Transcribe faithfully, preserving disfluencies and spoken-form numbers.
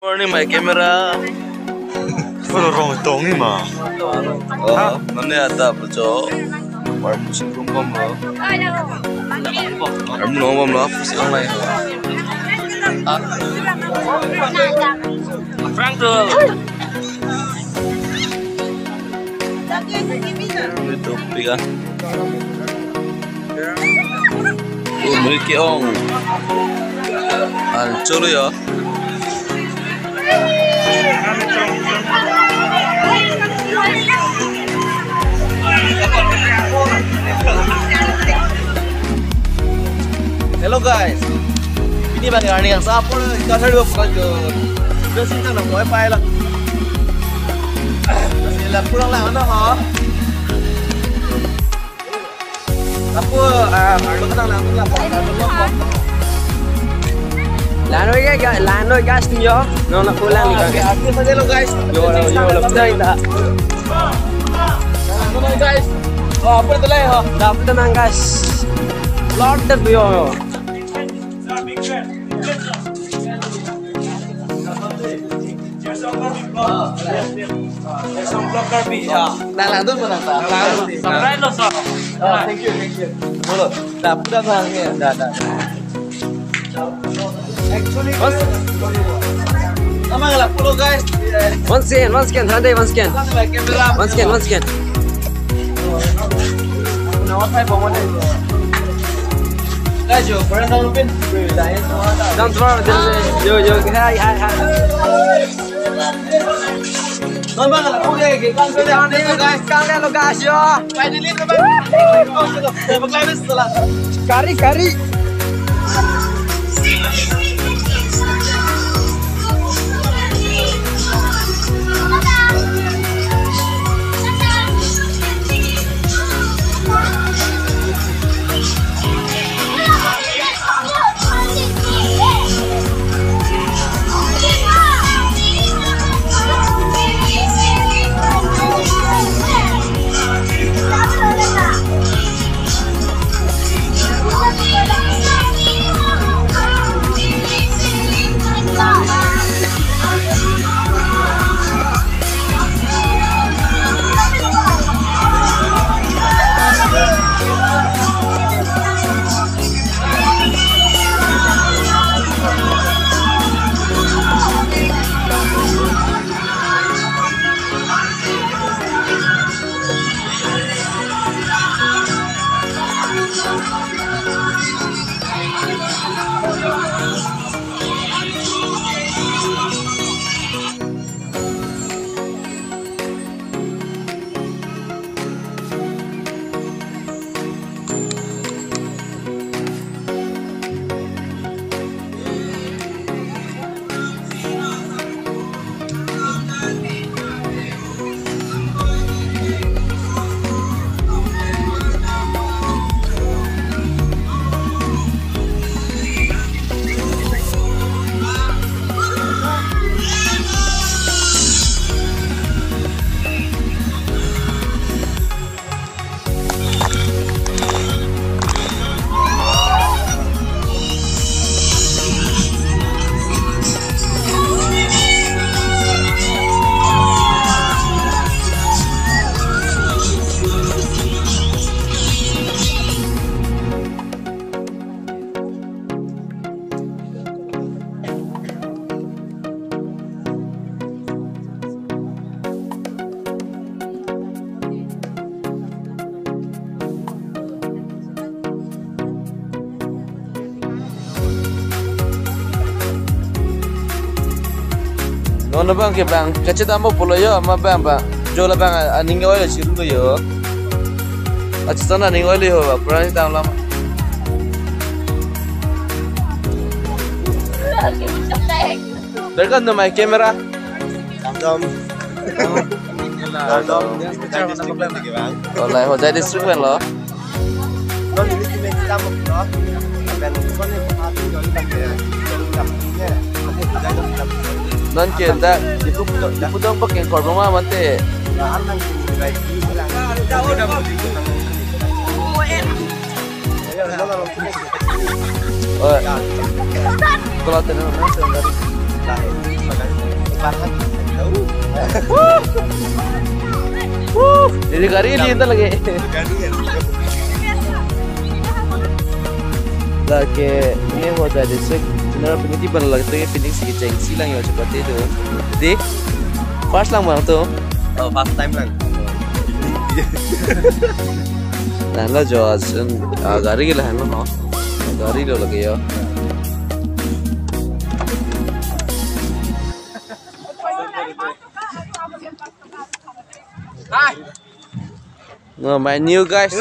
Morning, my camera. Full rong tong ni ma. Oh, nonke adap lo jo. War musim rong kom lo. War musim rong kom lo, apa sih online? Ah. Frank tuh. Ini topi kan. Oh, mulai ke-ong. Hancur ya. Hello guys. Pini bang arni yang sapor kita hari dua puluh tujuh. Sudah sih kan mau apa ya lah. Sila pulang lah, mana ha? Apo, ah, arlo ka nang nang la. Lanoi ga, lanoi gas ni yo. No, na kulang ni. Ake, ake, maje lo, guys. Yo, yo, yo, lo, pita, pita. Lanoi, guys. Oh, apa itu lah, ha? Dap tenang, guys. Lord de yo, yo. Nang lang tu pun nang ta. Subscribe lo, so. Oh, thank you, thank you. Bolo. Dah, dah, dah, ya. Dah, dah. Actually, nama nggak follow, guys. Once again, once again, Sunday, once again. Once again, once again. Guys, yo, friend, don't open. Don't worry, yo, yo, hi, hi, hi. Guys, yo. Finally, kari, kari. Non abang ke bang, kachet amo pulo yo, ma bang bang. Jo labang aning oi chiru lo yo. Achisana aning oi lo yo, ba, pura ni tang lama. Welcome to my camera. Welcome. Welcome. Olai Hojai district pen lo. Non ke dak ipu, ipu dong pakai korban ma mate. Oh. Kalau tenang, tenang. Jadi gari di anta lagi. Lake pini ho jadi sek general pini di ban lake tu pini si kecheng si lang yo cepat itu. Di first lang bang tu. Oh, first time lang. Nah lo jo asun, ah, gari ke lahenlo no. Gari lo lagi yo. No, my new guys.